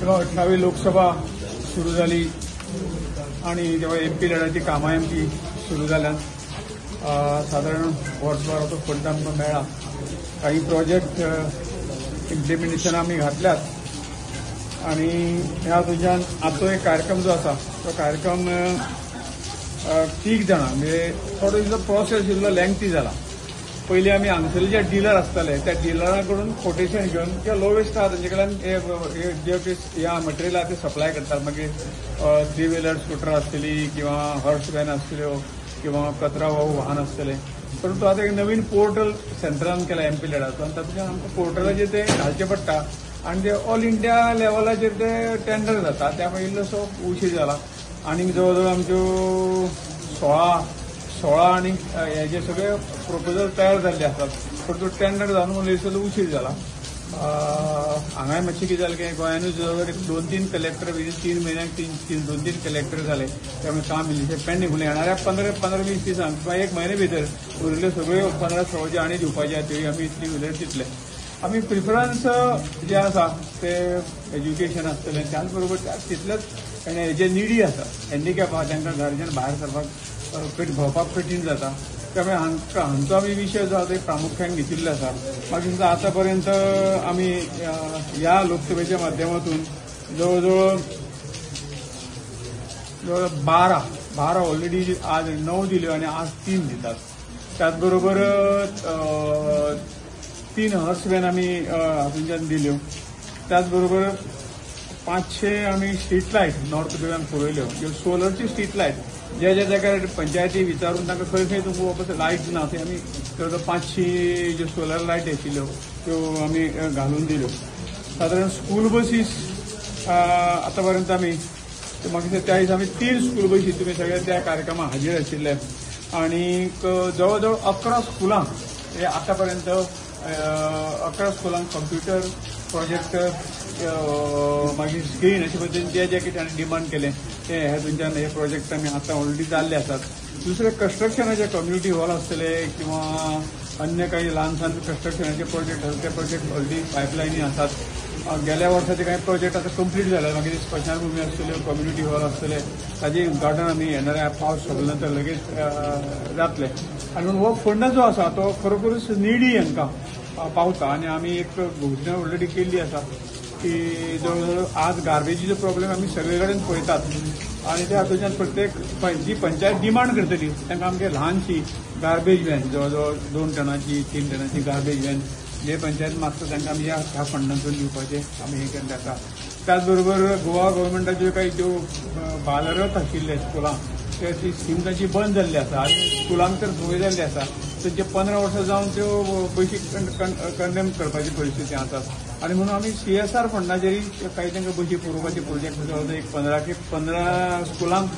तेव्हा 18वी लोकसभा सुरू जाली आणि तेव्हा एमपी लॅडाची कामां आमची सुरू जाल्यात. सादारण वर्सभराचो फंड आमकां मेळ्ळा. काही प्रोजेक्ट इम्प्लिमेंटेशन आमी घातल्यात आणि ह्या तुज्यान आजचो एक कार्यक्रम जो आसा तो कार्यक्रम तीग जाणां म्हणजे थोडो इल्लो प्रोसेस इल्लो लेंथी जाला. पयलीं आमी हांगसरले जे डिलर आसताले त्या डिलरा कडून कोटेशन घेवन किंवा लोवेस्ट आहा तांचे कडल्यान जे ह्या मटेरियल आहा ते सप्लाय करतात. मागीर थ्री व्हिलर स्कुटर आसतली किंवा हर्स व्हॅन आसतल्यो किंवा कचरा वाहन आसतलें. परंतु आतां एक नवीन पोर्टल सेंट्रलान केला एमपी लॅडाचो आनी तातूंतल्यान आमकां पोर्टलाचेर ते घालचें पडटा आनी ते ऑल इंडिया लेवलाचेर ते टेंडर जाता. त्यामुळे इल्लोसो उशीर जाला आनी जवळ जवळ आमच्यो 16 आनी हे जे सगळे प्रोपोजल तयार जाल्ले आसात, परंतु टेंडर जावन म्हणून इल्लो उशीर जाला. हांगाय मातशें कितें जालें की गोंयानूच जवळ जवळ 2-3 कलेक्टर विदीन 3 म्हयन्याक 2-3 कलेक्टर जाले. त्यामुळे काम इल्लेशें पेंडींग उरलें. येणाऱ्या 15-20 दिसांक किंवा 1 म्हयने भितर उरिल्ल्यो सगळ्यो 15-16 ज्यो आनी दिवपाच्यो आहा त्यो आमी इतली उलयत दितले. आमी प्रिफरन्स जे आसा ते एज्युकेशन आसतलें, त्याच बरोबर तितलेंच जे निडी आसा हँडिकॅप आहा तांकां घरच्यान भायर सरपाक भोंवपाक कठीण जाता. त्यामुळे हांचो आमी विशय जो आसा ते प्रामुख्यान घेतिल्लो आसा. मागीर सुद्दां आतां पर्यंत आमी ह्या लोकसभेच्या माध्यमातून जवळ जवळ 12 ऑलरेडी आज 9 दिल्यो आनी आज 3 दितात. त्याच बरोबर 3 हर्स व्हॅन आमी हातूंच्यान दिल्यो. त्याच बरोबर 500 आमी स्ट्रीट लायट नॉर्थ गोव्यान पुरयल्यो, ज्यो सोलरची स्ट्रीट लायट ज्या ज्या जाग्यार पंचायती विचारून तांकां खंय खंय तुमकां वापस लायट ना थंय आमी जवळ 500 ज्यो सोलर लायट आशिल्ल्यो त्यो आमी घालून दिल्यो. सादारण स्कूल बसीस आतां पर्यंत आमी म्हाका त्या दिसा आमी 3 स्कूल बसी तुमी सगळे त्या कार्यक्रमाक हाजीर आशिल्ले आनी जवळ जवळ 11 स्कुलांक हे आतां पर्यंत 11 स्कुलांक कंप्युटर प्रोजेक्टर मागीर स्क्रीन अशे पद्दतीन जे जे कितें ताणें डिमांड केलें ते हे तुमच्यान हे प्रोजेक्ट आमी आतां ऑलरेडी जाल्ले आसात. दुसरे कन्स्ट्रक्शनाचे कम्युनिटी हॉल आसतले किंवा अन्य काही ल्हान सान कन्स्ट्रक्शनाचे प्रोजेक्ट आसात ते प्रोजेक्ट ऑलरेडी पायपलायनी आसात. गेल्या वर्साचे काही प्रोजेक्ट आतां कंप्लीट जाले. मागीर स्मशानभूमी आसतल्यो, कम्युनिटी हॉल आसतले, ताजें उद्घाटन आमी येणाऱ्या पावस सोंपले नंतर लगेच जातलें. आनी म्हणून हो फंड जो आसा तो खरोखरूच निडी हांकां पावता आनी आमी एक घोशणा ऑलरेडी केल्ली आसा की जवळ जवळ आज गार्बेजीचो प्रॉब्लेम आमी सगळे कडेन पळयतात आनी त्या हातूंतल्यान प्रत्येक जी पंचायत डिमांड करतली तांकां आमगे ल्हानशी गार्बेज व्हॅन जवळ जवळ 2 टनाची 3 टनाची गार्बेज व्हॅन जे पंचायत मागता तांकां आमी ह्या फंडांतून दिवपाचें आमी हें केल्लें आसा. त्याच बरोबर गोवा गव्हर्मेंटाच्यो काही ज्यो बालरथ आशिल्ले स्कुलांक ते ती स्कीम तांची बंद जाल्ली आसा आनी स्कुलांक तर संवय जाल्ली आसा तांचे 15 वर्सां जावन त्यो बशी कंडेम करपाची परिस्थिती आसा. आनी म्हणून आमी CSR फंडाचेरय काही तांकां बशी पुरोवपाचे प्रोजेक्ट जवळ एक 15 स्कुलांक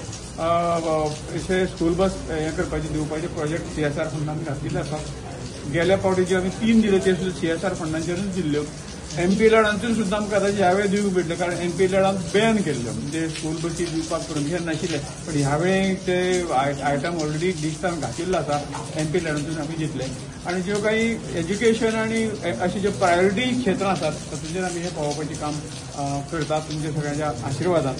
अशे स्कूल बस हें करपाचे दिवपाचे प्रोजेक्ट CSR फंडान घातिल्ले आसा. गेल्या फावटी ज्यो आमी 3 दिल्यो त्यो सुद्दां CSR फंडांचेरूच दिल्ल्यो. एमपी लॅडांतून सुद्दां आमकां आतां ह्या वेळी दिवंक मेळटलें, कारण एमपी लॅडान बॅन केल्ल्यो म्हणजे स्कूल बसी दिवपाक परमिशन नाशिल्लें, पण ह्या वेळी ते आयटम ऑलरेडी लिस्टान घातिल्लो आसा, एमपी लॅडांतून आमी दितले. आनी ज्यो काही एज्युकेशन आनी अशी ज्यो प्रायोरिटी क्षेत्रां आसात तातूंतल्यान आमी हें पावोवपाचें काम करतात तुमच्या सगळ्यांच्या आशिर्वादान.